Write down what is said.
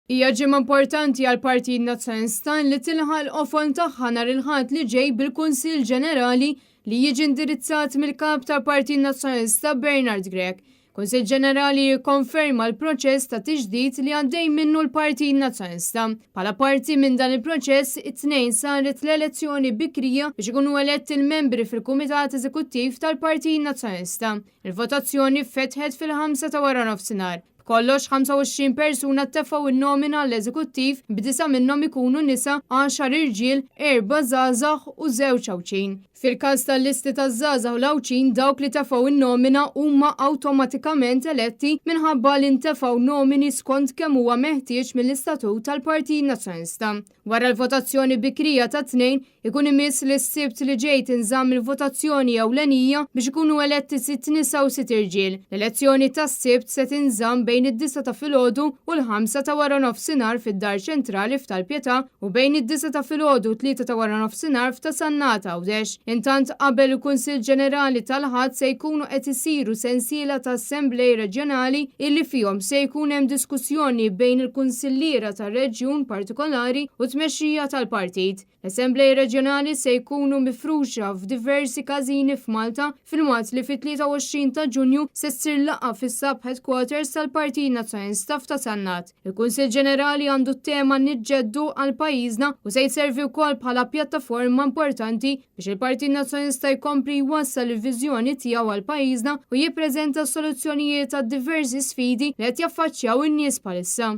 Hija ġimgħa importanti għall-Partit Nazzjonalista li tilħaq l-qofol tagħha nhar il-Ħadd li ġej bil-Kunsill Ġenerali li jiġi indirizzat mill-Kap tal-Partit Nazzjonalista Bernard Grech. Kunsill Ġenerali jikkonferma l-proċess ta' tiġdid li għaddej minnu l-Partit Nazzjonalista. Bħala parti minn dan il-proċess, it-Tnejn saret l-elezzjoni bikrija biex ikunu eletti l-membri fil-Kumitat Eżekuttiv tal-Partit Nazzjonalista. Il-votazzjoni fetħet fil-5 ta' waranofsinhar. B'kollox 25 persuna tefgħu n-nomina għall-eżekuttiv, b'disa' minnhom ikunu nisa, għaxar irġiel, erba' żgħażagħ u żewġ Għawdxin. Fil-każ tal-listi taż-żgħażagħ u l-Għawdxin, dawk li tefgħu n-nomina huma awtomatikament eletti minħabba li ntefgħu nomini skont kemm huwa meħtieġ mill-istatut tal-Partit Nazzjonalista. Wara l-votazzjoni bikrija tat-Tnejn, ikun imiss li s-Sibt li ġej tinżamm il-votazzjoni ewlenija biex ikunu eletti sitt nisa u sitt irġiel. L-elezzjoni tas-Sibt se tinżamm bejn id-disgħa ta' filgħodu u l-ħamsa ta' waranofsinhar fid-Dar Ċentrali f'Tal-Pietà u bejn id-disgħa ta' filgħodu u t-tlieta ta' waranofsinhar f'Ta' Sannat Għawdex. Intant qabel il-Kunsill Ġenerali tal-Ħadd se jkunu qed isiru sensiela ta' assemblej reġjonali illi fihom se jkun hemm diskussjoni bejn il-kunsilliera ta' reġjun partikolari u t-tmexxija tal-partit. L-assemblej reġjonali se jkunu mifruxa f'diversi każini f'Malta filwaqt li fit-23 ta' Ġunju se ssir laqgħa fis-sub headquarters tal-Partit Nazzjonalista f'Ta' Sannat. Il-Kunsill Ġenerali għandu t-tema Niġġeddu għal pajjiżna u se jservi wkoll bħala pjattaforma importanti biex il-Partit Nazzjonalista jkompli jwassal il-viżjoni tiegħu għal pajjiżna u jippreżenta soluzzjonijiet għad-diversi sfidi li qed jaffaċċjaw in-nies bħalissa.